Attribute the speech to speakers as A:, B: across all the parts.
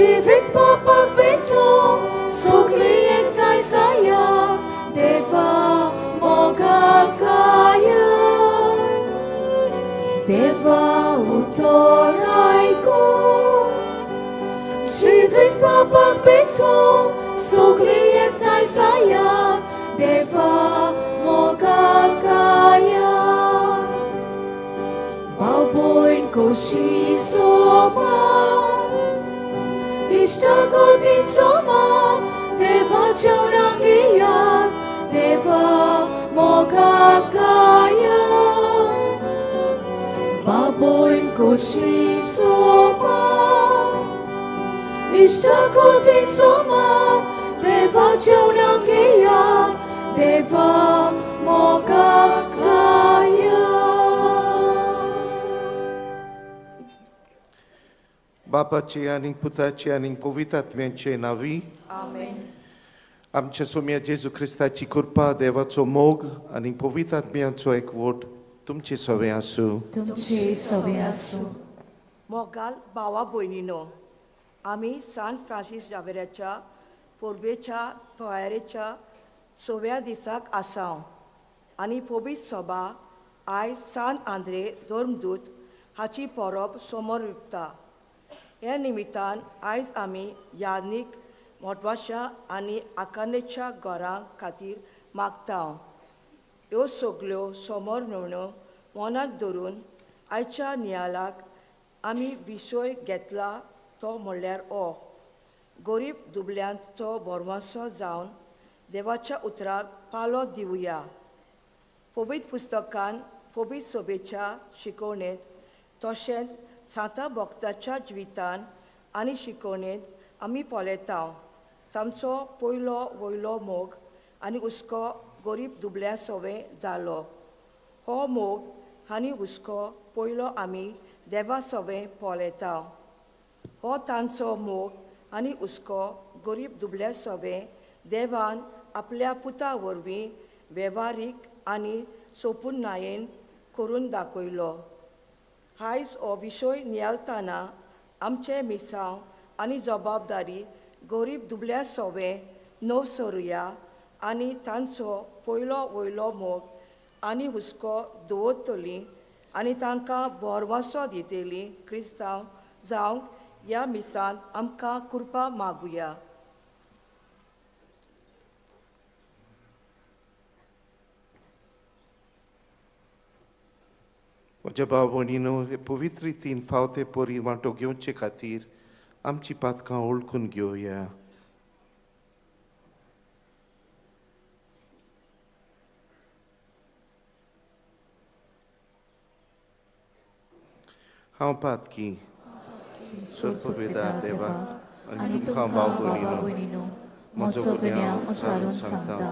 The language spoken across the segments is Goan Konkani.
A: जिवीत बापाक भेटोवंक सगळीं एकठांय जाया देवा मोगाक गायन देवा उतर आयकूंक जिवीत बापाक भेटोवंक सगळीं एकठांय जाया देवा मोगाक गायन भाव भयण कशी सोमान इश्टागतींचो मान देवा जेवणाक येयात देवा मोगाक गायन भाव भयण कशी सोमान इश्टागतींचो मान देवा जेवणाक येयात देवा मोगाक गायन.
B: बापाचे आनी पुताचे आनी पवित्र आत्म्याचे नांवी.
C: आमेन.
B: आमच्या सोम्या जेजू क्रिस्ताची कृपा, देवाचो मोग आनी पवित्र आत्म्याचो एकवट तुमचे सवे आसूं.
A: तुमचे सवे आसूं.
C: मोगाल भावा भयणीनो, आमी सान फ्रांसीस जावेराच्या परबेच्या तयारेच्या सव्या दिसाक आसाव आनी पवित्र सभा आयज सान आंद्रे धर्मदूत हाची परब समोर विपता. ह्या निमित्तान आयज आमी यादनीक मोटवाशा आनी आकानेच्या घरां खातीर मागता. ह्यो सगल्यो समोर मेवण्यो मनांत धरून आयच्या नियालाक आमी विशय घेतला तो म्हणल्यार ओ गरीब दुबल्यांचो भरवंसो जावन देवाच्या उतराक पालो दिवया. पवित्र पुस्तकान पवित्र सभेच्या शिकवणेंत तशेंच सांता भक्ताच्या जिवितान आनी शिकवणेंत आमी पळयता तांचो पयलो वयलो मोग आनी हुस्को गरीब दुबल्या सवें जालो. हो मोग आनी हुस्को पयलो आमी देवा सवें पळयता. हो तांचो मोग आनी हुस्को गरीब दुबल्या सवें देवान आपल्या पुता वरवीं वेव्हारीक आनी सोपुर्णायेन करून दाखयलो. आयज हो विशय नियाळतना आमचें मिसांव आनी जबाबदारी गरीब दुबल्या सवें नवसरुया आनी तांचो पयलो वयलो मोग आनी हुस्को दवरतली आनी तांकां भरवंसो दितली क्रिस्तांव जावंक ह्या मिसांत आमकां कृपा मागुया.
B: म्हज्या भाव भयणीनो, हे पवित्र रितीन फावते परी वांटो घेवचे खातीर आमची पातकां वळखून घेवया. हांव पातकी
A: सोडपुतवेदार देवा आनी तुमकां भाव भयणीनो म्हजो गुन्यांव उच्चारून सांगता.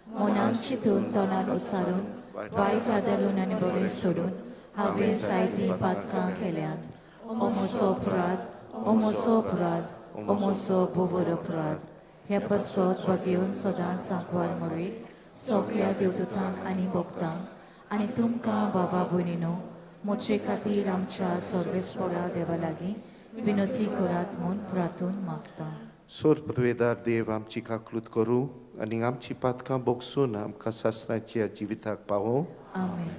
A: मनान चिंतून, तोंडान उच्चारून, वायट आदलून आनी बरें सोडून हांवें जायतीं पातकां केल्यांत. ओ म्हजो अपराध, ओ म्हजो अपराध, ओ म्हजो भोवर अपराध. हे पासत बगेवन सदांच सांकवार मोरेक सगल्या देवदूतांक आनी भक्तांक आनी तुमकां बाबा भयणीनो म्हजे खातीर आमच्या सर्वेस्परा देवा लागीं विनंती करात म्हूण प्रार्थून मागता.
B: सोर पुर्वेदार देव आमची काकलूत करूं आनी आमची पातकां बोगसून आमकां सासणाच्या जिविताक पावोवं.
A: आमेन.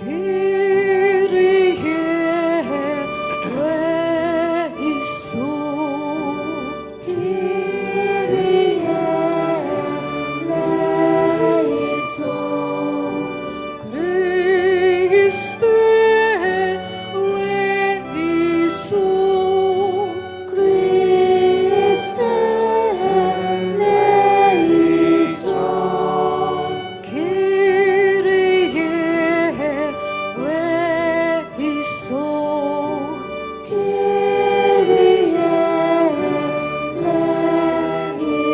D: Kyrie eleison.
A: Kyrie eleison.
D: Christe eleison.
A: Christe eleison.
D: Kyrie eleison.
A: Kyrie eleison.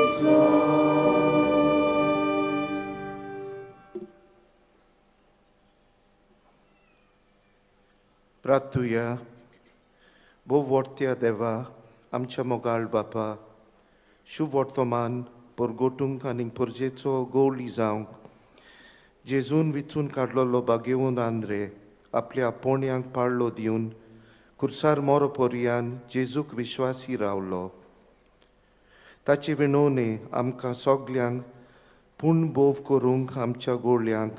B: प्रार्थुया. भोव वर्त्या देवा, आमच्या मोगाळ बापा, शुभ वर्तमान परगटूंक आनी परजेचो गवळी जावंक जेजून विचून काडलोलो बागेवन आंद्रे आपल्या पोण्यांक पाळलो दिवन खुर्सार मोरो पोरयान जेजूक विश्वासी रावलो. ताची विनवणी आमकां सगल्यांक पूण बोव करूंक आमच्या गोळयांक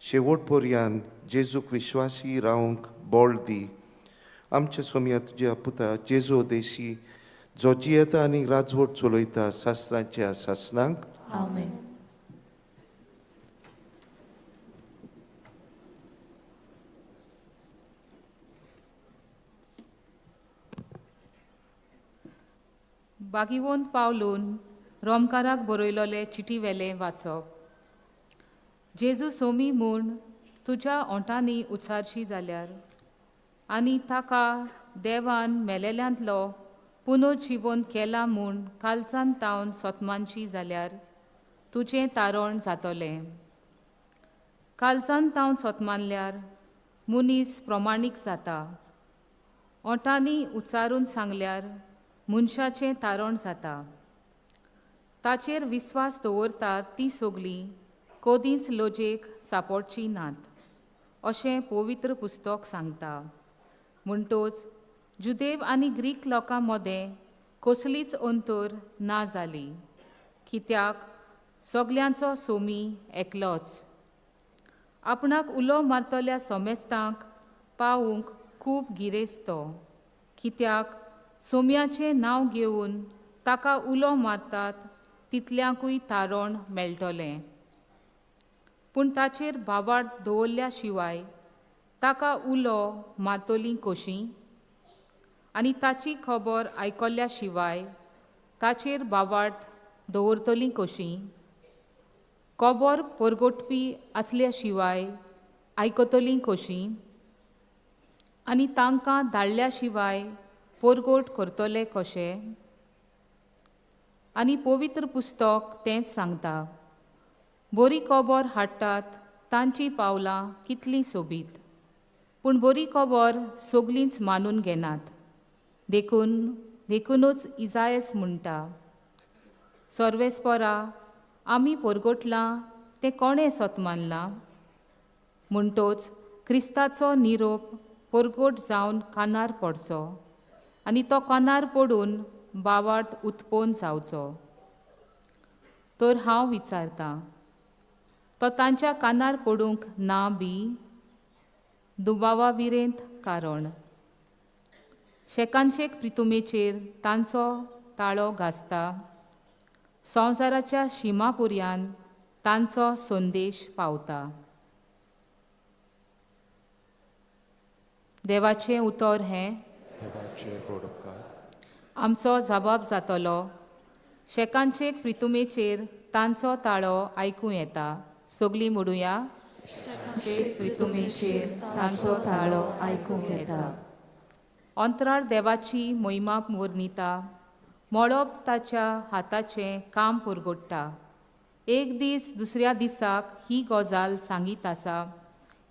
B: शेवट पोरयान जेजूक विश्वासी रावंक बळ दी. आमच्या सोमया तुज्या पुता जेजू देशी जो जियेता आनी राजवट चलयता शास्त्रांच्या सासनांक.
A: आमेन.
E: बागिवोंत पावलून रोमकाराक बरयलोले चिटी वेलें वाचप. जेजू सोमी म्हूण तुज्या ओंठांनी उच्चारशी जाल्यार आनी ताका देवान मेलेल्यांतलो पुनर्जिवन केला म्हूण कालसान तावन सोतमानशी जाल्यार तुजें तारण जातलें. कालसान तावन सोतमानल्यार मनीस प्रमाणीक जाता. ओंठांनी उच्चारून सांगल्यार मनशाचें तारण जाता. ताचेर विस्वास दवरतात ती सगलीं कदींच लजेक सापडची नात अशें पवित्र पुस्तक सांगता. म्हणटोच जुदेव आनी ग्रीक लोकां मदें कसलीच अंतर ना जाली, कित्याक सगल्यांचो सोमी एकलोच. आपणाक उलो मारतल्या सोमेस्तांक पावूंक खूब गिरेस्त तो, कित्याक सोम्याचें नांव घेवन ताका उलो मारतात तितल्यांकूय तारण मेळटलें. पूण ताचेर भावार्थ दवरल्या शिवाय ताका उलो मारतलीं कशीं आनी ताची खबर आयकल्ल्या शिवाय ताचेर भावार्थ दवरतलीं कशीं? खबर परगटपी आसल्या शिवाय आयकतलीं कशीं? आनी तांकां धाडल्या शिवाय परगट करतले कशे? आनी पवित्र पुस्तक तेंच सांगता, बरी खबर हाडटात तांचीं पावलां कितलीं सोबीत, पूण बरी खबर सगलींच मानून घेनात. देखूनच इजायस म्हणटा, सर्वेस्परा आमी परगटलां तें कोणें सत मानलां? म्हणटोच क्रिस्ताचो निरोप परगट जावन कानार पडचो आनी तो कानार पडून बावार्थ उत्पन्न जावचो. तर हांव विचारतां, तो तांच्या कानार पडूंक ना बी? दुबावा विरेंत कारण शेकानशेक प्रितुमेचेर तांचो ताळो घासता, संवसाराच्या शिमापुर्यान तांचो संदेश पावता. देवाचें उतर हें आमचो जबाब जातलो. शेकानशेक प्रितुमेचेर तांचो ताळो आयकूं येता. सगलीं म्हणुया,
A: प्रितुमेचेर तांचो ताळो आयकूंक येता.
E: अंतराळ देवाची मोहिमा वर्णिता, मळब ताच्या हाताचें काम पुरगोडटा. एक दीस दुसऱ्या दिसाक ही गजाल सांगीत आसा,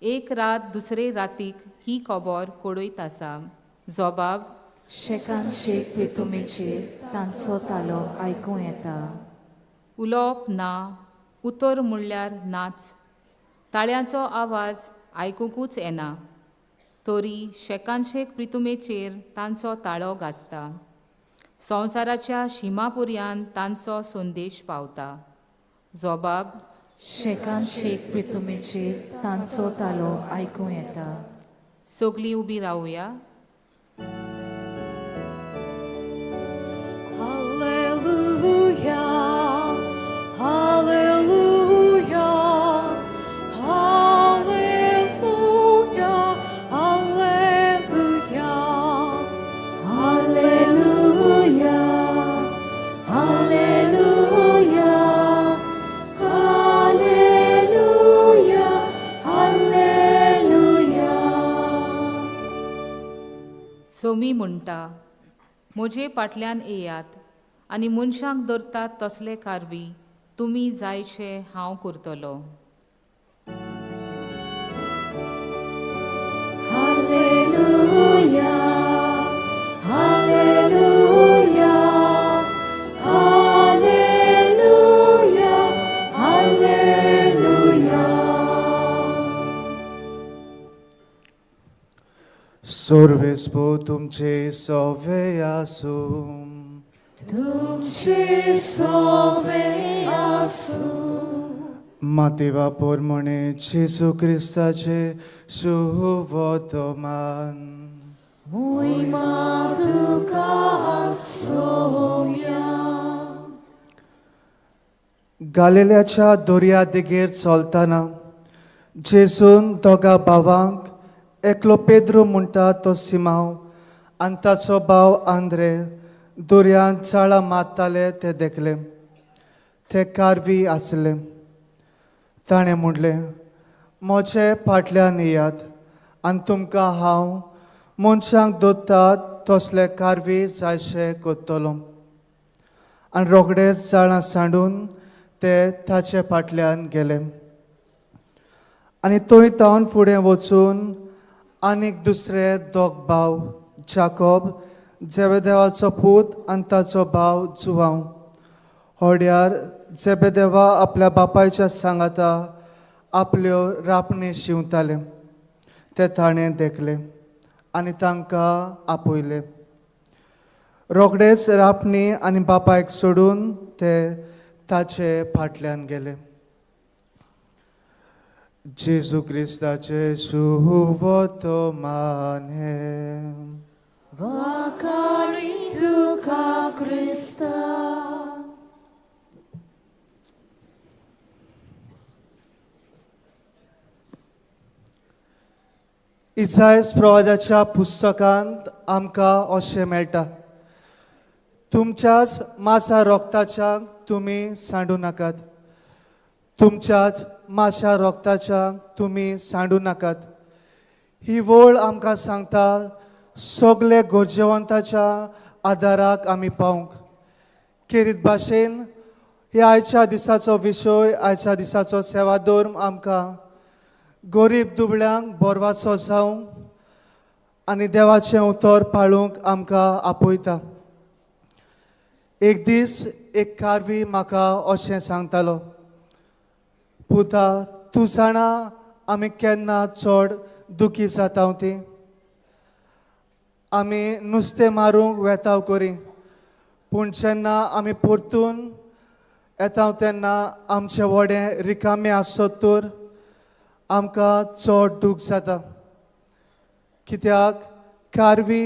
E: एक रात दुसरे रातीक ही खबर कळयत आसा. जबाब
A: शेकान शेक प्रितुमेचेर तांचो तालो आयकूं येता.
E: उलोवप ना, उतर म्हणल्यार नाच, ताळ्यांचो आवाज आयकुंकूच येना, तरी शेकानशेक प्रितुमेचेर तांचो ताळो गाजता. संवसाराच्या शिमापुर्यान तांचो संदेश पावता. जबाब
A: शेकान शेक प्रितुमेचेर तांचो तालो आयकूं येता.
E: सगलीं उबी रावया.
D: Hallelujah, hallelujah, hallelujah, hallelujah,
A: hallelujah, hallelujah, hallelujah, hallelujah.
E: Somi म्हणटा, म्हजे फाटल्यान येयात आनी मनशांक धरतात तसले कारवी तुमी जायशे हांव करतलो.
A: Hallelujah, hallelujah, hallelujah, hallelujah.
F: सर्वेस्पो तुमचे सवे आसूं.
A: तुमचे सोवे आसूं.
F: मातेवा पोरमणे जेजू क्रिस्ताचे सुवतमान.
A: मोहिमा तुका सोम्या.
F: गालिल्याच्या दर्या देगेर चलतना जेजून दोगा भावांक, एकलो पेद्रू म्हणटा तो सिमांव आनी ताचो भाव आंद्रे, दर्यांत जाळां मारताले ते देखले. ते कारवी आसले. ताणें म्हणलें, म्हजे फाटल्यान येयात आनी तुमकां हांव मनशांक दोत्तात तसले कारवी जायशे करतलो. आनी रोखडेच जाळां सांडून ते ताचे फाटल्यान गेले. आनी थंय तावन फुडें वचून आनीक दुसरे दोग भाव, जाकोब जेबेदेवाचो पूत आनी ताचो भाव जुवांव, होड्यार जेबेदेवा आपल्या बापायच्या सांगाता आपल्यो रापणी शिंवताले ते ताणें देखले आनी तांकां आपयले. रोखडेच रापणी आनी बापायक सोडून ते ताचे फाटल्यान गेले. जेजू क्रिस्ताचे सुवतमान हें.
A: वाखाणी तुका क्रिस्ता.
F: इसायस प्रवादाच्या पुस्तकांत आमकां अशें मेळटा, तुमच्याच मासा रोगताच्या तुमी सांडू नाकात, तुमच्याच माशा रोगताच्या तुमी सांडू नाकात. ही वळ आमकां सांगता सगळे गरजेवंताच्या आदाराक आमी पावंक. खेरीत भाशेन ह्या आयच्या दिसाचो विशय, आयच्या दिसाचो सेवाधर्म आमकां गरीब दुबळ्यांक बोरवाचो जावंक आनी देवाचें उतर पाळूंक आमकां आपयता. एक दीस एक कारवी म्हाका अशें सांगतालो, पुता तूं जाणा आमी केन्ना चड दुखी जाता ती? आमी नुस्तें मारूंक वेताव करी, पूण जेन्ना आमी परतून येता तेन्ना आमचें व्हडें रिकामें आसत तर आमकां चड दूख जाता. कित्याक कारवी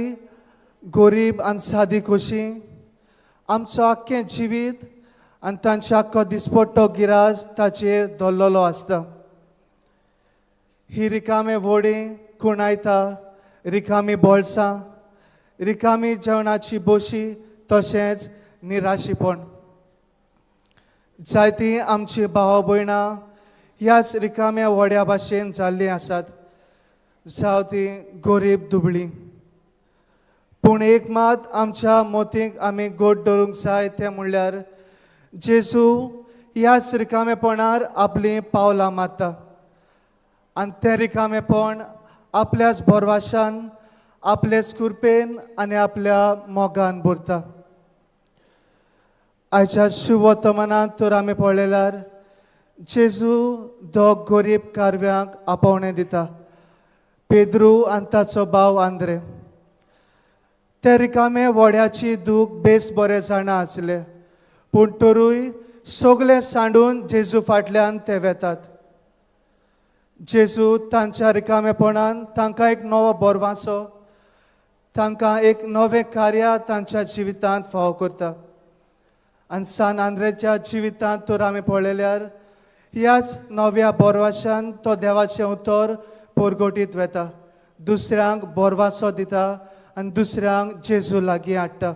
F: गोरीब आनी सादी कशी आमचो आख्खें जिवीत आनी तांचो आख्खो दिसपट्टो गिराज ताचेर दवरलेलो आसता. ही रिकामे व्हडीं कुणायता, रिकामी बोल्सां, रिकामी जेवणाची बोशी, तशेंच निराशीपण. जायतीं आमची भाव भयणां ह्याच रिकाम्या व्हड्या भाशेन जाल्लीं आसात, जावं तीं गोरीब दुबळीं. पूण एक मात आमच्या मोतीक आमी गोड दवरूंक जाय, तें म्हणल्यार जेजू ह्याच रिकामेपणार आपलीं पावलां मारता आनी तें रिकामेपण आपल्याच बोरवाशान, आपलेच कृपेन आनी आपल्या मोगान भरता. आयच्या शुभवर्तमानांत तर आमी पळयल्यार जेजू दोग गोरीब कारव्यांक आपोवणें दिता, पेद्रू आनी ताचो भाव आंद्रे. ते रिकामे व्हड्याची दूख बेस बरें जाणा आसले, पूण तरूय सगलें सांडून जेजू फाटल्यान ते वेतात. जेजू तांच्या रिकामेपणान तांकां एक नवो बोरवासो, तांकां एक नवें कार्य तांच्या जिवितांत फावो करता. आनी सान आंद्रेच्या जिवितांत तर आमी पळयल्यार ह्याच नव्या बोरवाशान तो देवाचें उतर परगटीत वेता, दुसऱ्यांक बोरवासो दिता आनी दुसऱ्यांक जेजू लागीं हाडटा.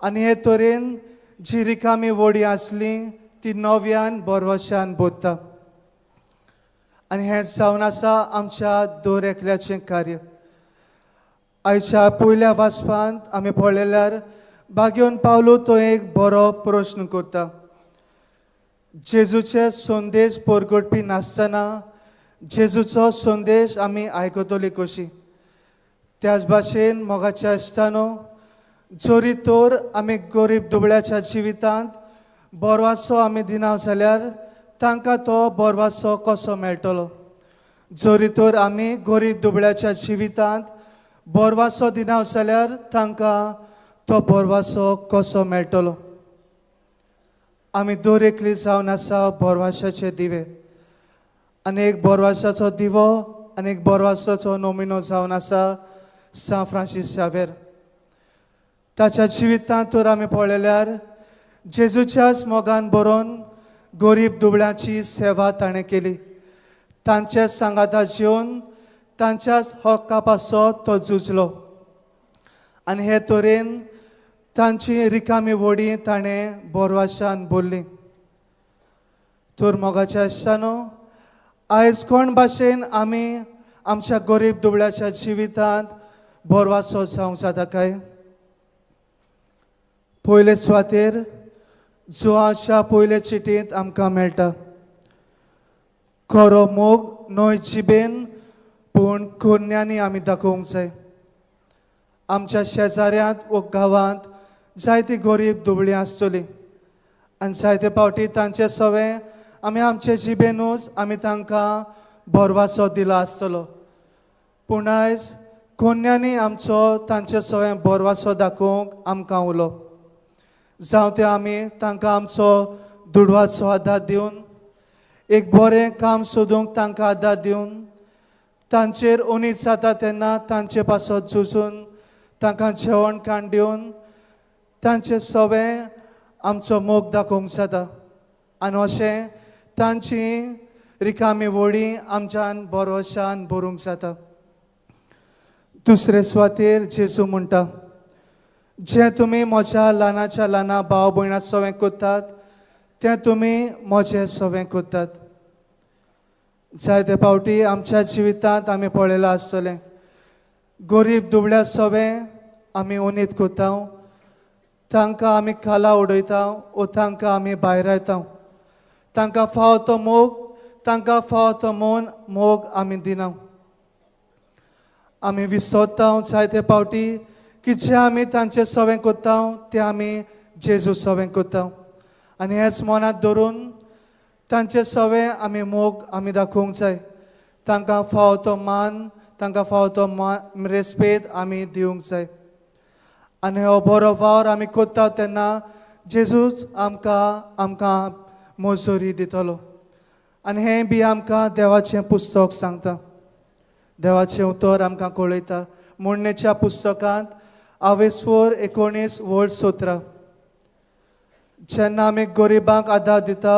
F: आनी हे तरेन जी रिकामी व्हडी आसली ती नव्यान बोरवाशान भरता. आनी हें जावन आसा आमच्या दर एकल्याचें कार्य. आयच्या पयल्या वाचपांत आमी पळयल्यार बागेवन पावलो तो एक बरो प्रश्न करता. जेजूचे संदेश परगटपी नासतना जेजूचो संदेश आमी आयकतली कशी? त्याच भाशेन मोगाच्या इश्टानो, जरी तर आमी गरीब दुबळ्याच्या जिवितांत बोरवासो आमी दिना जाल्यार तांकां तो बोरवासो कसो मेळटलो? जरी तर आमी गरीब दुबळ्याच्या जिवितांत बोरवासो दिना जाल्यार तांकां तो बोरवासो कसो मेळटलो. आमी दर एकली जावन आसा बोरवाशाचे दिवे आनी एक बोरवासाचो दिवो आनी एक बोरवासाचो नोमिनो जावन आसा सांत फ्रांसीस शावेर. ताच्या जिवितांत तर आमी पळयल्यार जेजूच्याच मोगान बरोवन गरीब दुबळ्यांची सेवा ताणें केली. तांचे सांगाता जेवन तांच्याच हक्का पासत तो झुजलो आनी हे तरेन तांची रिकामी वडी ताणें बोरवाशान भरली. तर मोगाच्या आसतानो आयज कोण भाशेन आमी आमच्या गरीब दुबळ्याच्या जिवितांत बोरवासो जावंक जाता काय? पयले सुवातेर जुवाच्या पयले चिटींत आमकां मेळटा खरो मोग न्हय जिबेन पूण कोन्यांनी आमी दाखोवंक जाय. आमच्या शेजाऱ्यांत वो गांवांत जायती गरीब दुबळीं आसतलीं आनी जायते फावटी तांचे सवे आमी आमचे जिबेनूच आमी तांकां बोरवासो दिला आसतलो. पूण आयज कोन्यांनी आमचो तांचे सवे बोरवासो दाखोवंक आमकां उलो जावं ते आमी तांकां आमचो दुडवाचो आदार दिवन एक बरें काम सोदूंक तांकां आदार दिवन तांचेर उणीच जाता तेन्ना तांचे पासत झुजून तांकां जेवण खाण दिवन तांचे सवे आमचो मोग दाखोवंक जाता आनी अशें तांची रिकामी वडी आमच्यान बरोशान भरूंक जाता. दुसरे सुवातेर जेजू म्हणटा जें तुमी म्हज्या ल्हानाच्या ल्हाना भाव भयणा सवें करतात तें तुमी म्हजें सवें करतात. जायते फावटी आमच्या जिवितांत आमी पळयलां आसतलें गरीब दुबळ्या सवें आमी उनीत करता, तांकां आमी खाला उडयता ओ तांकां आमी भायरायता. तांकां फावो तो मोग तांकां फावो तो मोन मोग आमी दिना. आमी विसरता जायते फावटी की जे आमी तांचे सवें करता ते आमी जेजू सवें करता आनी हेच मनांत धरून तांचे सवें आमी मोग आमी दाखोवंक जाय. तांकां फावो तो मान तांकां फावो तो मान रेस्पेद आमी दिवंक जाय आनी हो बरो वावर आमी करता तेन्ना जेजूच आमकां आमकां मजुरी दितलो. आनी हें बी आमकां देवाचें पुस्तक सांगता. देवाचें उतर आमकां कळयता. म्हणणेच्या पुस्तकांत आवेस्वर 19 वळ 17 जेन्ना आमी गरिबांक आदार दिता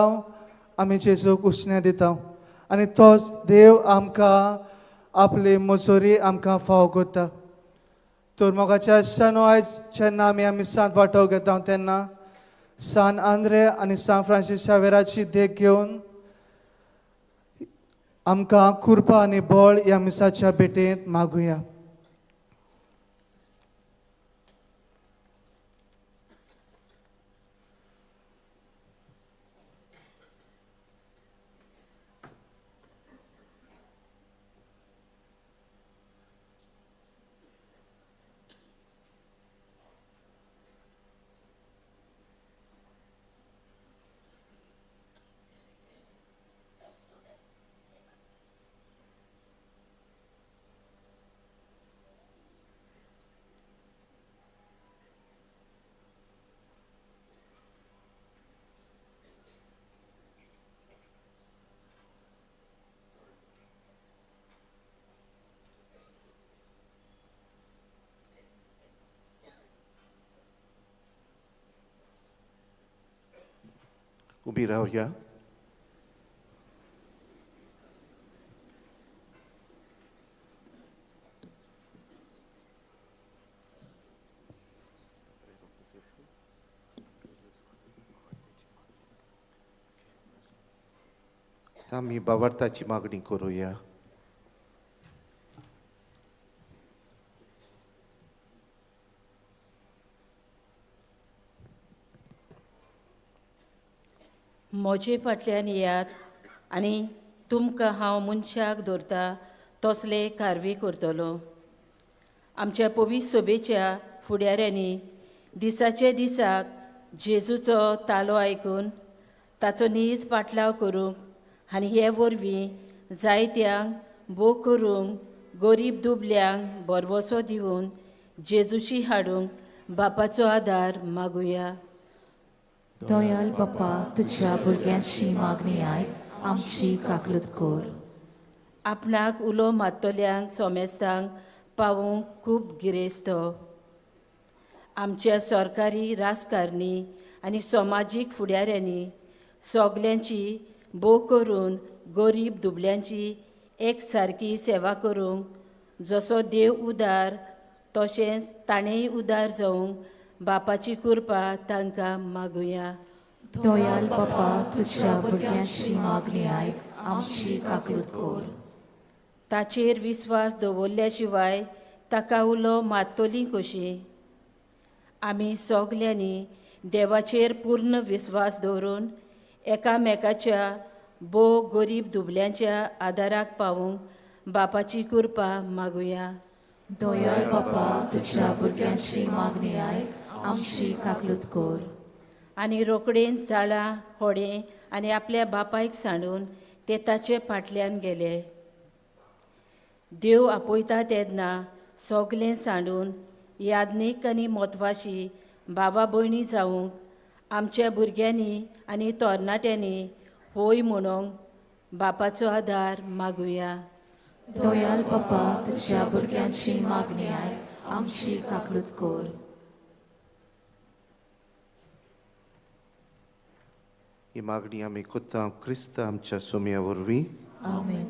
F: आमी जेजूक उश्णें दिता आनी तोच देव आमकां आपली मजुरी आमकां फावो करता. तर मोगाच्या आसतानो आयज जेन्ना आमी मिसांत वांटो घेता तेन्ना सान आंद्रे आनी सान फ्रांसीस शावेराची देख घेवन आमकां कृपा आनी बळ ह्या मिसाच्या भेटेंत मागुया.
B: उबी रावया. आमी बाबार्थाची मागणी करुया.
G: म्हजे फाटल्यान येयात आनी तुमकां हांव मनशाक दवरता तसले कारवी करतलो. आमच्या पवित्र सोबेच्या फुडाऱ्यांनी दिसाचे दिसाक जेजूचो तालो आयकून ताचो नीज पाटलाव करूंक आनी हे वरवीं जायत्यांक भोग करूंक गरीब दुबल्यांक भरवंसो दिवन जेजूशी हाडूंक बापाचो आदार मागुया.
A: दयाल बाप्पा तुज्या भुरग्यांची मागणी आयक, आमची काकलूत कर.
G: आपणाक उलो मारतल्यांक सोमेस्तांक पावूंक खूब गिरेस्त. आमच्या सरकारी राजकारणी आनी समाजीक फुडाऱ्यांनी सगल्यांची भोव करून गरीब दुबल्यांची एक सारकी सेवा करूंक जसो देव उदार तशेंच ताणेंय उदार जावंक बापाची कृपा तांकां मागुया.
A: दयाल बाप्पा तुज्या भुरग्यांची मागणी आयक, आमची काकलूत कर.
G: ताचेर विस्वास दवरल्या शिवाय ताका उलो मारतली कशी? आमी सगल्यांनी देवाचेर पूर्ण विस्वास दवरून एकामेकाच्या भोव गरीब दुबल्यांच्या आदाराक पावूंक बापाची कृपा मागुया.
A: दयाल बाप्पा तुज्या भुरग्यांची मागणी आयक, आमची काकलूत कर.
G: आनी रोखडेंच जाळां होडें आनी आपल्या बापायक सांडून ते ताचे फाटल्यान गेले. देव आपयता तेन्ना सगलें सांडून याज्ञीक आनी म्हत्वाशी भावा भयणी जावंक आमच्या भुरग्यांनी आनी तरणाट्यांनी होय म्हणूंक बापाचो आदार मागुया.
A: दयाल बाप्पा तुज्या भुरग्यांची मागणी आयक, आमची काकलूत कर.
B: ही मागणी आमी कोत्ता क्रिस्त आमच्या सोम्या वरवीं.
A: आमेन.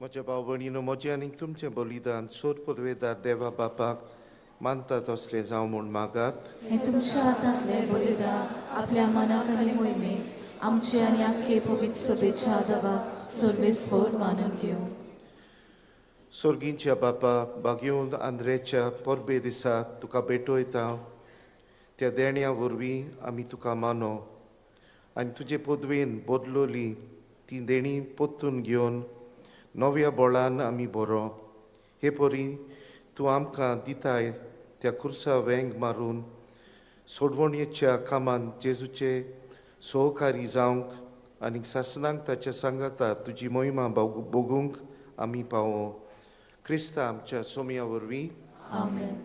B: म्हज्या भाव भयणीनो, म्हजें आनी तुमचें बलिदान सोद पुर्वेदार देवा बापाक मानता तसलें जावं म्हूण मागात.
A: हें तुमच्या हातांतलें बलिदान आपल्या मनाक आनी मोहिमेक आमचे आनी आख्खे पवित्र सभेच्या दवाक सर्वेस्पर मानून घेवं.
B: सोर्गींच्या बापा, बागेवन आंद्रेच्या परबे दिसा तुका भेटयता त्या देण्या वरवीं आमी तुका मानो आनी तुजे पदवेन बदलोली ती देणी पोत्तून घेवन नव्या बोळान आमी बरो. हे परी तूं आमकां दिताय त्या खुर्सा वेंग मारून सोडवणेच्या कामान जेजूचे सहकारी जावंक आनी सासनाक ताच्या सांगाता तुजी मोहिमा भोगूंक आमी पावो. क्रिस्ता आमच्या सोम्या वरवीं.
A: आमेन.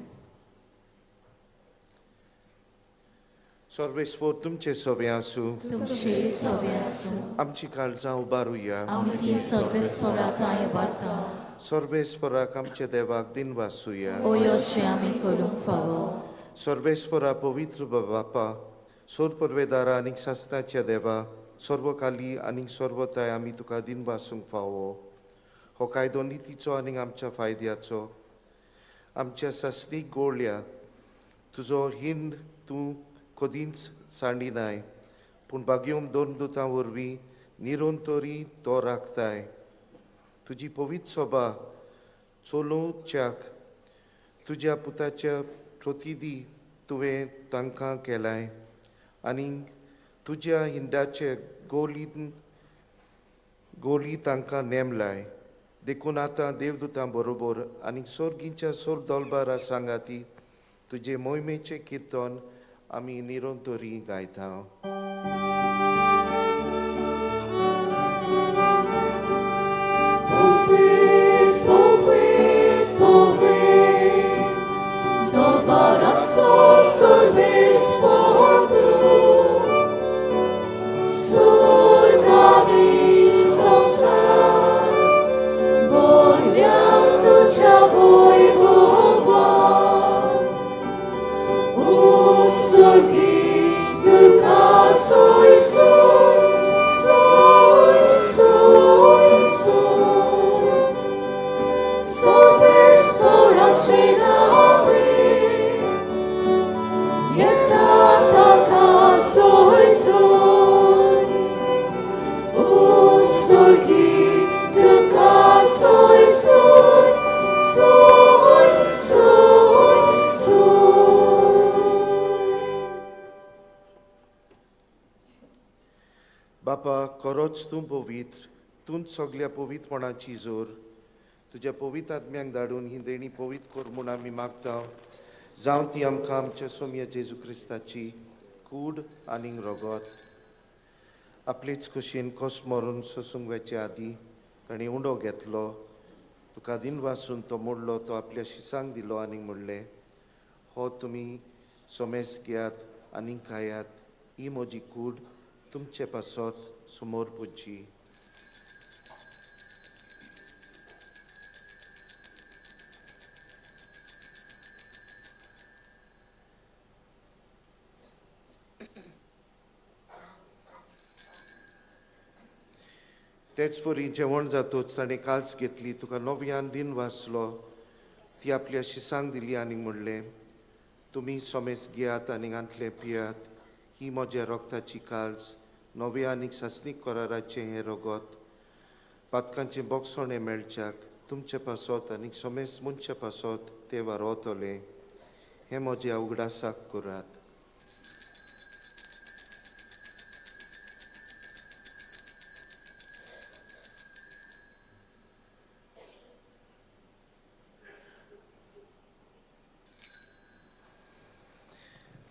B: सर्वेस्पर तुमचे सवे आसूं.
A: तुमचे सवे आसूं.
B: आमची काळजां उबारुया.
A: आमी ती सर्वेस्परा तांय उबारता.
B: सर्वेस्पराक आमच्या देवाक दिनवासुया.
A: ओय अशें आमी करूंक फावो.
B: सर्वेस्परा पवित्र बापा, सोर परवेदारा आनीक सासनाच्या देवा, सर्वकाली आनीक सर्वताय आमी तुका दिनवासूंक फावो. हो कायदो नितीचो आनीक आमच्या फायद्याचो. आमच्या सासणीक गोळ्या तुजो हिंद तूं कदींच सांडिनाय पूण बागेवन दोन दुतां वरवीं निरंतरी तो राखताय. तुजी पवित्र सभा चलोवच्याक तुज्या पुताच्या प्रतिदी तुवें तांकां केलाय आनी तुज्या हिंडाचे गोलीन गोली तांकां नेमलाय. देखून आतां देवदूतां बरोबर आनी सोर्गींच्या सोर दोलबारा सांगाती तुजे मोहिमेचें किर्तन आमी निरंतरी गायता. बापा खरोच तूं पवित्र, तूंच सगल्या पवित्रपणाची जोर. तुज्या पवित्र आत्म्यांक धाडून ही देणी पवित्र कर म्हूण आमी मागता. जावं ती आमकां आमच्या सोमया जेजू क्रिस्ताची कूड आनी रगत. आपलेच खोशयेन खोस मरून सोसूंक वेचे आदीं ताणें उंडो घेतलो, तुका दिन वासून तो मोडलो, तो आपल्या शिसांक दिलो आनी म्हणलें, हो तुमी सोमेस घेयात आनी खायात, ही म्हजी कूड तुमचे पासत समोर पुजची. तेच परी जेवण जातोच ताणें काल्स घेतली, तुका नव्यान दिन वाचलो, ती आपल्या शिसांक दिली आनी म्हणलें, तुमी सोमेस घेयात आनी गांतलें पियात, ही म्हज्या रोगताची काल्स, नव्या आनी सासणीक कराराचें हें रगत, पातकांचें बोगसणें मेळच्याक तुमचे पासत आनी सोमेस मनशा पासत तें वारोवतलें. हें म्हज्या उगडासाक करात.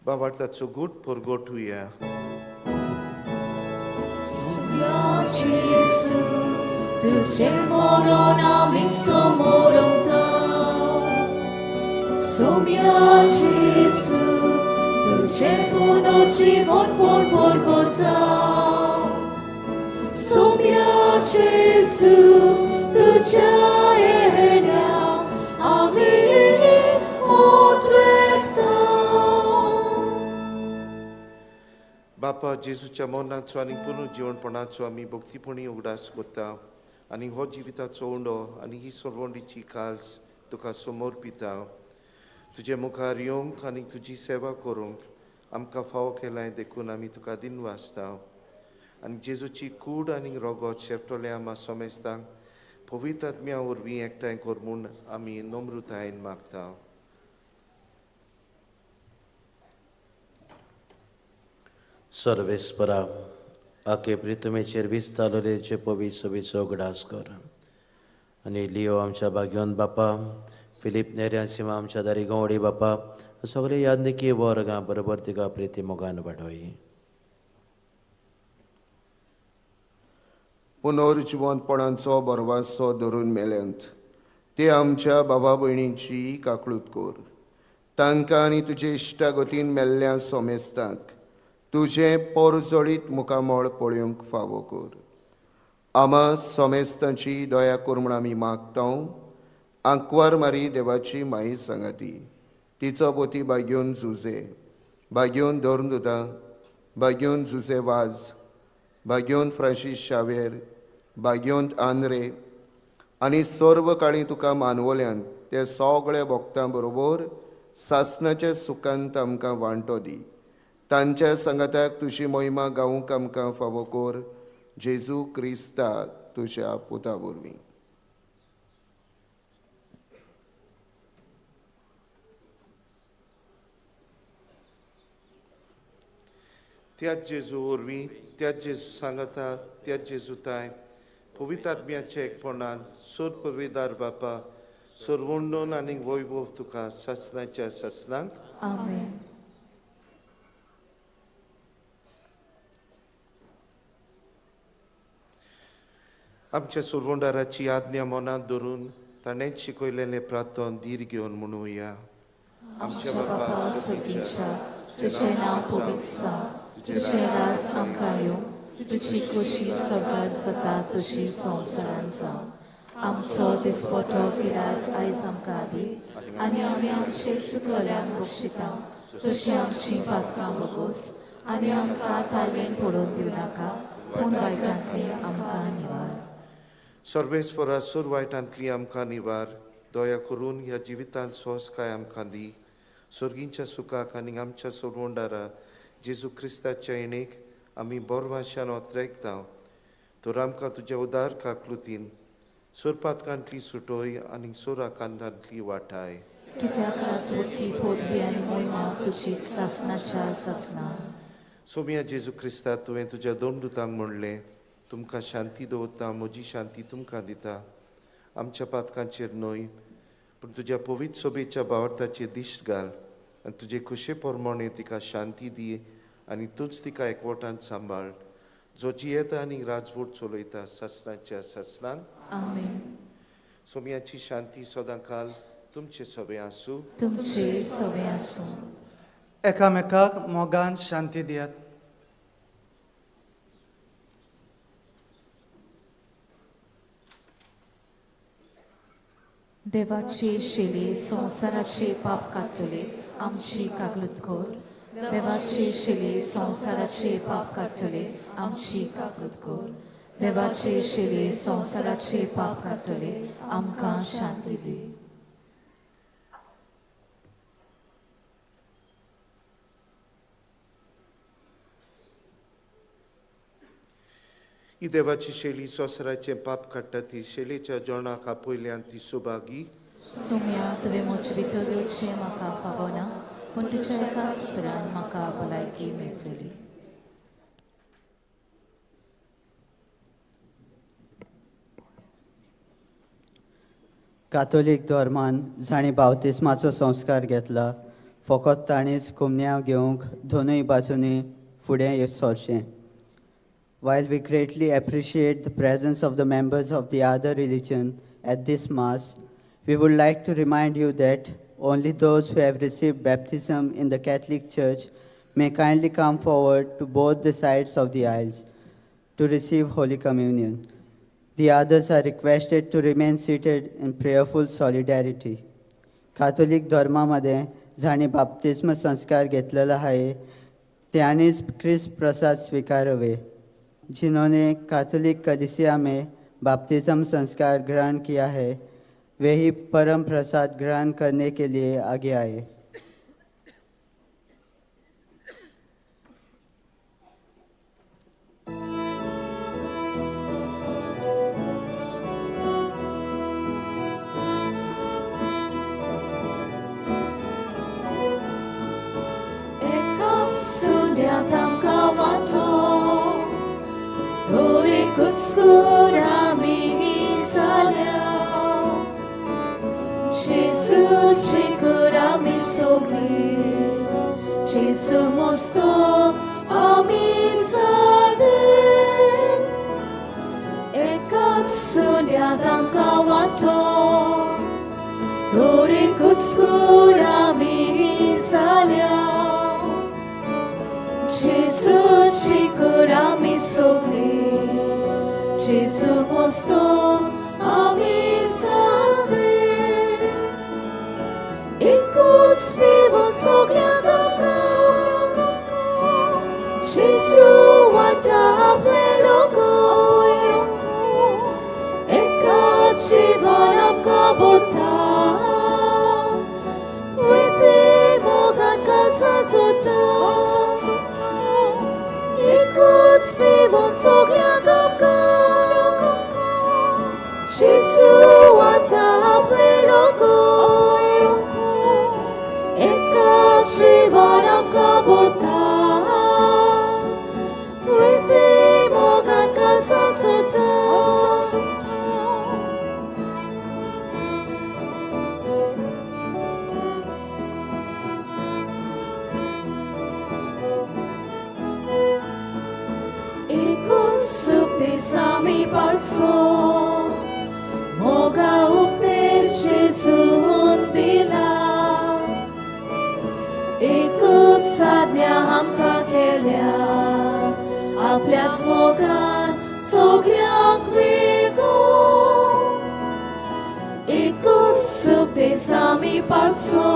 B: बाबार्थाचो गूट परगटुया.
A: तुझे मरण आमी समोरंता, सोम्या जेजू तुझे पुनर्जीवन परगटा, सोम्या जेजू तुझ्या येण्या आमी उद्रेकता.
B: बापा जेजूच्या मरणाचो आनी पुनर्जिवणपणाचो आमी भक्तीपणी उगडास करता आनी हो जिविताचो उंडो आनी ही सरवंडीची काल्स तुका समोर पिता. तुजे मुखार येवंक आनी तुजी सेवा करूंक आमकां फावो केलाय देखून आमी तुका दिन वाचता. आनी जेजूची कूड आनी रगत शेवटोले आमा सोमेस्तांक पवित्र आत्म्या वरवीं एकठांय कर म्हूण आमी नम्रतायेन मागता.
H: सर्वेस्परा आके प्रितमेचेर वीज चालवलेचे पवी सोबीचो उगडास कर आनी लियो आमच्या भाग्योन बापा, फिलीप नेर्यान सिमा आमच्या दारी गवडी बापा, सगळे यादनिकी वर्गां बरोबर तिका प्रिती मोगान वाडोय.
I: पुनर्जिवंतपणाचो बरवासो धरून मेल्यांत ते आमच्या बाबा भयणींची काकळूत कर. तांकां आनी तुजे इश्टागतीन मेल्ल्या सोमेस्तांक तुजें पोरजळीत मुखामळ पळोवंक फावो कर. आमा सोमेस्तांची दया कर म्हूण आमी मागता. आंकवार मारी देवाची माई सांगाती, तिचो पोती बागेवन जुजे, बागेवन धरून दुदा, बागेवन जुजे वाज, बागेवन फ्रांसीस शावेर, बागेवन आंद्रे आनी सर्व काळी तुका मानवल्यान ते सगळे भक्तां बरोबर सासणाच्या सुखांत आमकां वांटो दी. तांच्या सांगाताक तुजी मोहिमा गावूंक आमकां फावो कर, जेजू क्रिस्ता तुज्या पुता वरवीं.
B: त्याच जेजू वरवीं, त्याच जेजू सांगाता, त्याच जेजू ताय पवित्र आत्म्याच्या एकपणान सोर पविदार बापा सरवणून आनी वैभव तुका सासणाच्या सासणांक.
A: आमेन.
B: आमच्या सुरवंडाराची आज्ञा मनांत धरून ताणेंच शिकयलेलें प्रार्थन धीर घेवन म्हणुया.
A: आमच्या बापा स्वर्गीच्या, तुजें नांव पवित्र जावं, तुजें राज आमकां येवं, तुजी खोशी स्वर्गार जाता तशी संवसारांत जावं. आमचो दिसपटो किराज आयज आमकां दी आनी आमी आमचे चुकल्यांक बक्षिता तशी आमची पातकां बगोस आनी आमकां तालेन पडोवन दिवं नाका, पूण वायटांतली आमकां निवार.
B: सर्वेस्परा सुर वायटांतली आमकां निवार. दया करून ह्या जिवितांत सोंसकाय आमकां दी. सर्गींच्या सुखाक आनी आमच्या सोडवंडारा जेजू क्रिस्ताच्या येणेक आमी बोरवाशान ओत्रेकता. तर आमकां तुज्या उदार काकलुतीन सोरपातकांतली सुटोय आनी सोराकांतांतली वाटाय.
A: कित्याक राजवटी पदवी आनी मोहिमा तुजीच सासणाच्या सासणा.
B: सोम्या जेजू क्रिस्ता, तुवें तुज्या दोन दुतांक म्हणलें, तुमकां शांती दवरता, म्हजी शांती तुमकां दिता. आमच्या पातकांचेर न्हय पूण तुज्या पवित्र सोबेच्या भावार्थाचेर दिश्ट घाल आनी तुजे खुशे प्रमाणे तिका शांती दी आनी तूंच तिका एकवटान सांबाळ, जो जियेता आनी राजवट चलयता सासणाच्या सासणांक.
A: आमेन.
B: सोम्याची शांती सदांकाल तुमचे सवे आसूं.
A: तुमचे सवे आसूं.
F: एकामेकाक मोगान शांती दियात.
A: देवाचे शेले संवसाराचे पाप काडटले आमची काकलूत कर. देवाचे शेले संवसाराचे पाप काडटले आमची काकलूत कर. देवाचे शेले संवसाराचे पाप काडटले आमकां शांती दी.
B: ही देवाची शेली संवसाराचें पाप काडटा ती शेलेच्या जेवणाक आपयल्यान ती सुभागी.
A: सोम्या, तुवें म्हजे भितर येवचें म्हाका फावना, पूण तुज्या एकाच उतरान म्हाका भलायकी मेळटली.
J: कातोलीक धर्मान जांणी बावतिस्माचो संस्कार घेतला फकत तांणीच कुमन्यांव घेवंक दोनूय बाजूंनी फुडें सरचें. While we greatly appreciate the presence of the members of the other religion at this Mass, we would like to remind you that only those who have received baptism in the Catholic Church may kindly come forward to both the sides of the aisles to receive Holy Communion. The others are requested to remain seated in prayerful solidarity. Catholic धर्मामध्ये जांणी बाप्तिस्म संस्कार घेतलेलो आहे त्यांनीच क्रिस्त प्रसाद स्वीकारवे. जिन्होंने कैथोलिक कलीसिया में बाप्तिज्म संस्कार ग्रहण किया है वे ही परम प्रसाद ग्रहण करने के लिए आगे आए.
A: Gesù mostrò a mi sade e canzone ad ancawato dore kutsura mi salia Gesù chikura mi sogli Gesù mostrò a mi sade e kutsvivo soglia Gesù watapleroko eka jivanam kabota उपदेस आमी पाळचो, मोगा उपदेश जेजून दिला. एकूच साधन्या आमकां केल्या, आपल्याच मोगान सगल्यांक वेगून. एकूच उपदेस आमी पाळचो,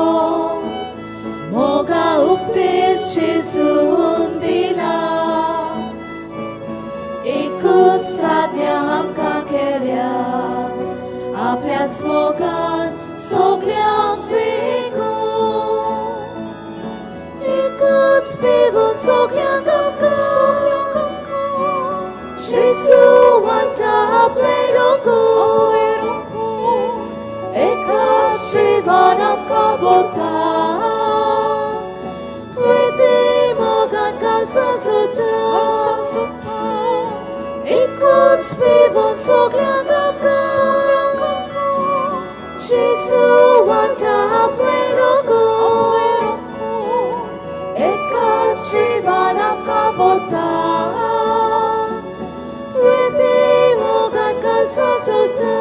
A: मोगा उपदेश जेजून दिला. एकूच साधन्या आमकां केल्या, आपल्याच मोगान सगल्यांक वेगून. एकूच पिवून सगल्यांक आमकां, जेजू वांटा आपलें रगत. एकाच जिवान आमकां बोता, प्रिती मोगान घालचा सोता. एकूच पिवून सगल्यांक आमकां, जेजू वांटा आपलें रगत. एकाच जिवान आमकां बोता, प्रिती मोगान घालचा सोता.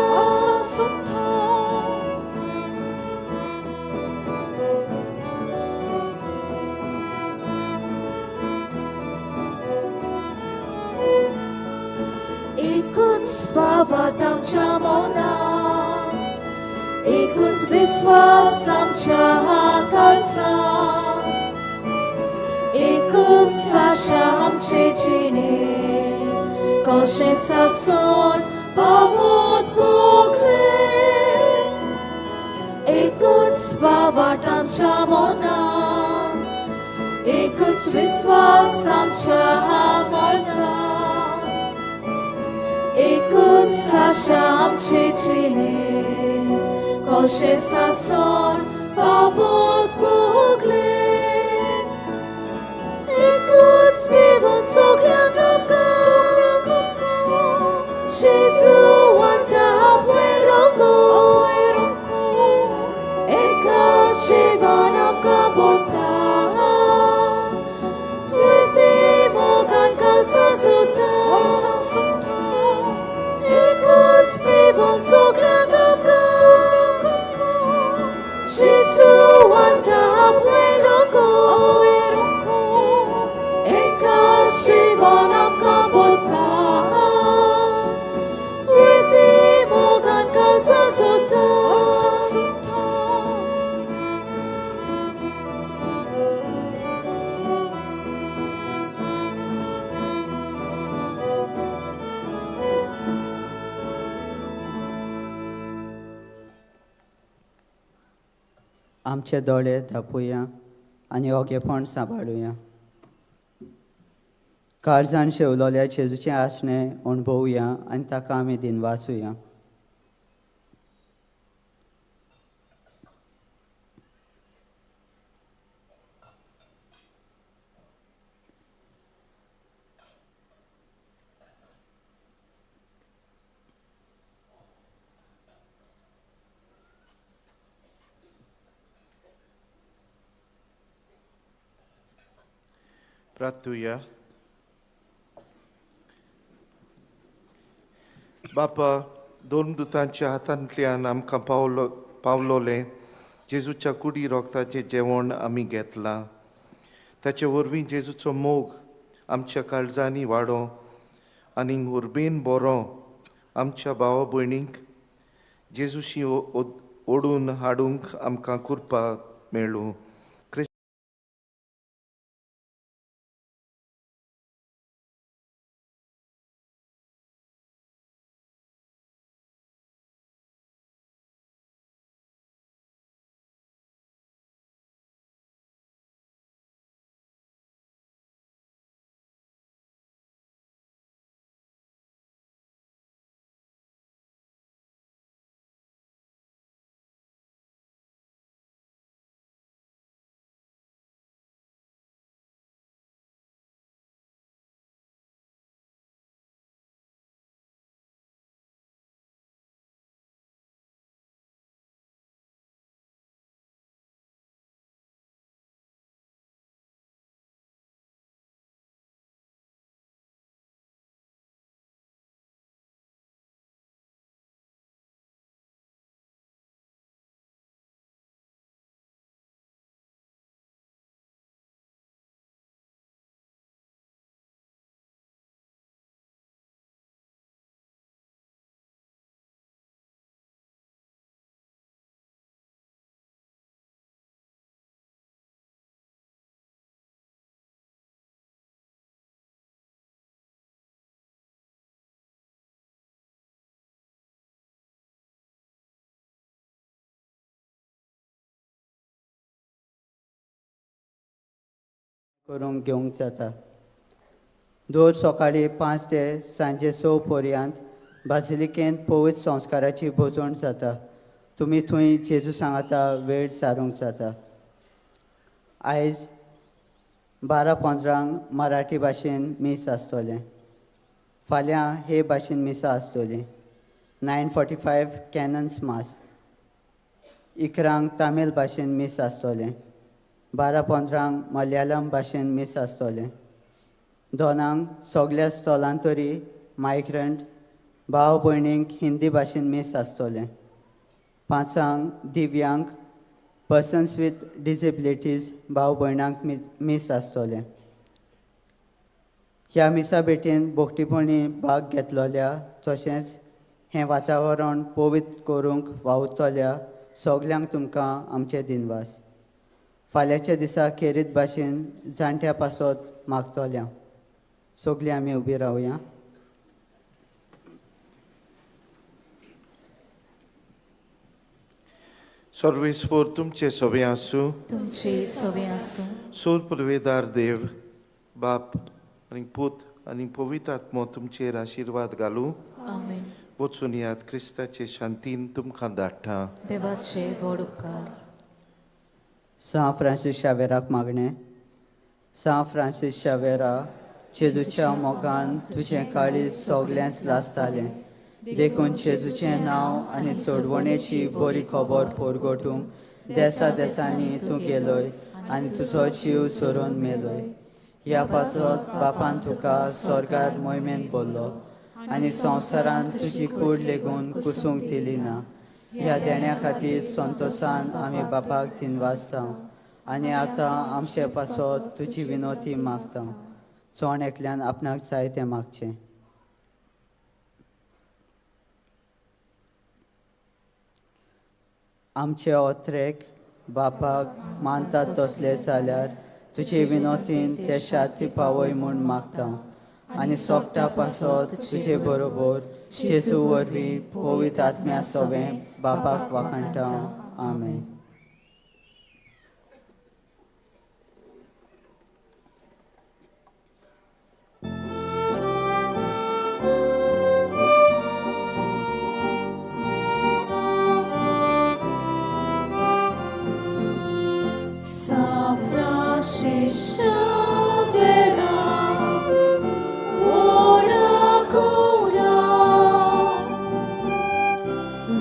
A: एकूच भावात आमच्या मनात, एकूच विस्वास आमच्या काळजांत, एकूच आशा आमचे जिणेंत, कशें सासण पावत भोगलें. एकूच भावात आमच्या मनात, एकूच विस्वास आमच्या काळजांत, एकूच आशा आमचे जिणेंत, कशें सासण पावत भोगलें. एकूच पिवून सगल्यांक आमकां, जेजू वांटा आपलें रगत. एकाच जिवान आमकां बोलता, प्रिती मोगान घालचा सोता. एकूच पिवून सगल्यांक आमकां, जेजू वांटा आपलें रगत. एकाच जिवान आमकां बोलता, प्रिती मोगान घालचा सोता.
J: आमचे दोळे धांपुया आनी ओगेपण सांबाळुया. काळजान शेवलोल्या जेजूचें आसणें अणभवुया आनी ताका आमी दिनवासुया.
B: प्रार्थुया. बापा, दोन दुतांच्या हातांतल्यान आमकां पावलोलें जेजूच्या कुडी रोगताचें जेवण आमी घेतलां. ताचे वरवीं जेजूचो मोग आमच्या काळजांनी वाडो आनी उर्बेन बरो आमच्या भावा भयणींक जेजूशी ओडून हाडूंक आमकां कृपा मेळूं.
J: करूंक घेवंक जाता. दर सकाळीं 5 ते सांजे 6 पर्यंत बाजिलिकेंत पवित्र संस्काराची भोजवण जाता. तुमी थंय जेजू सांगाता वेळ सारूंक जाता. आयज 12:15 मराठी भाशेन मीस आसतलें. फाल्यां हे भाशेन मिसां आसतलीं. 9:45 कॅनन्स मास. 11 तामील भाशेन मीस आसतलें. 12:15 मलयाळम भाशेन मीस आसतलें. 2 सगल्या स्थलांतरी मायग्रंट भाव भयणींक हिंदी भाशेन मीस आसतलें. 5 दिव्यांग पर्सन्स विथ डिसेबिलिटीज भाव भयणांक मीस आसतलें. ह्या मिसा भेटेन भोगटीपणी भाग घेतलेल्या तशेंच हें वातावरण पवित्र करूंक वावुरतल्या सगल्यांक तुमकां आमचे दिनवास. फाल्यांच्या दिसा खेरीत भाशेन जाणट्या पासत मागतल्या. सगलीं आमी उबी रावया.
B: सर्वेस्पोर तुमचे सवे आसूं.
A: तुमचे सवे आसूं.
B: सोर पुर्वेदार देव बाप आनी पूत आनी पवित्र आत्मो तुमचेर आशिर्वाद घालूं.
A: आमेन.
B: वचून याद क्रिस्ताचे शांतीन तुमकां धाडटा.
A: देवाचे व्हड उपकार.
J: सां फ्रांसीस शावेराक मागणें. सां फ्रांसीस शावेरा, जेजूच्या मोगान तुजें काळीज सगळेंच लासतालें, देखून जेजूचें नांव आनी सोडवणेची बरी खबर परगटूंक देसा देसांनी तूं गेलोय आनी तुजो जीव सोरून मेलोय. ह्या पासत बापान तुका स्वर्गार मोहिमेन भरलो आनी संवसारान तुजी कूड लेगून कुसूंक दिली ना. ह्या देण्या खातीर संतोसान आमी बापाक दिनवास जावं आनी आतां आमचे पासत तुजी विनोती मागता. चोण एकल्यान आपणाक जाय तें मागचें. आमचे ओत्रेक बापाक मानतात तसले जाल्यार तुजे विनोतीन ते शांती पावय म्हूण मागता आनी सोगटा पासत तुजे बरोबर जेजू वरवीं पवित्र आत्म्या सवें बापाक वाखाणटा. आमेन.
A: San Francis Xavier, ora cura,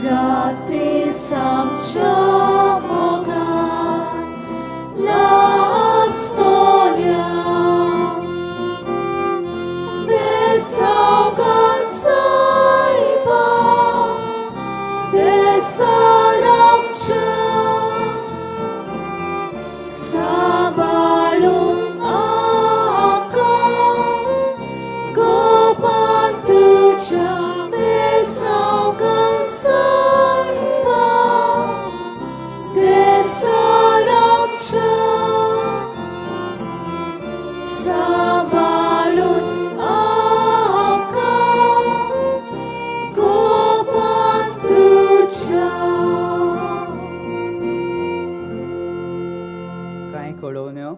A: rati samcha mogan, la storia, besaugan saiba, desaramcha. सांबाळून आमकां गोपान तुज्या बेसावगान सायबा देसारामच्या. सांबाळून आमकां गोपान तुज्या.
J: कांय कळोवण्यो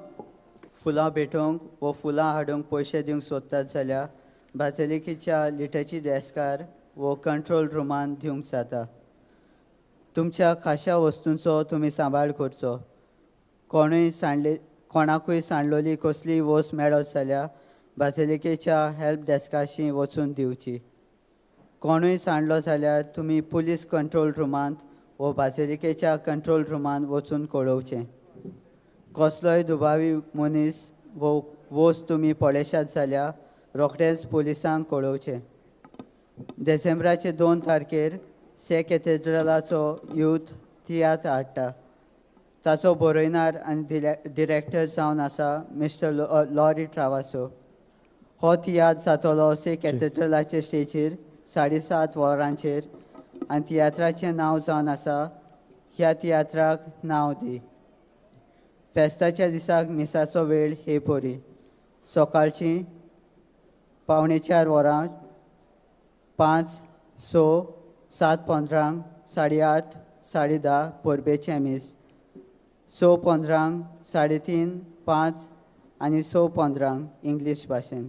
J: फुलां भेटोवंक वो फुलां हाडूंक पयशे दिवंक सोदतात जाल्यार बाजलिकेच्या लिटची डेस्कार वो कंट्रोल रुमान दिवंक जाता. तुमच्या खाशा वस्तूंचो तुमी सांबाळ करचो. कोणूय सांडले कोणाकूय सांडलोली कसलीय वस्त मेळत जाल्यार बाजलिकेच्या हेल्प डेस्काशी वचून दिवची. कोणूय सांडलो जाल्यार तुमी पुलीस कंट्रोल रुमांत वो बाजलिकेच्या कंट्रोल रुमांत वचून कळोवचें. कसलोय दुबावी मनीस वो वस्त तुमी पळयशात जाल्यार रोखडेंच पुलिसांक कळोवचें. डिसेंबराचे 2 तारखेर से कॅथेड्रलाचो यूथ तियात्र हाडटा. ताचो बरयणार आनी डिरेक्टर जावन आसा मिस्टर लॉरी ट्रावासो. हो तियात्र जातलो से कॅथेड्रलाचे स्टेजीर 7:30 वरांचेर आनी तियात्राचें नांव जावन आसा ह्या तियात्राक नांव दी. फेस्ताच्या दिसाक मिसाचो वेळ हे परी सकाळची 3:45 वरां, 5, 6, 7:15, 8:30, 10:30 परबेचें मीस, 6:15, 3:30, 5, आनी स पंदरांक इंग्लीश भाशेन.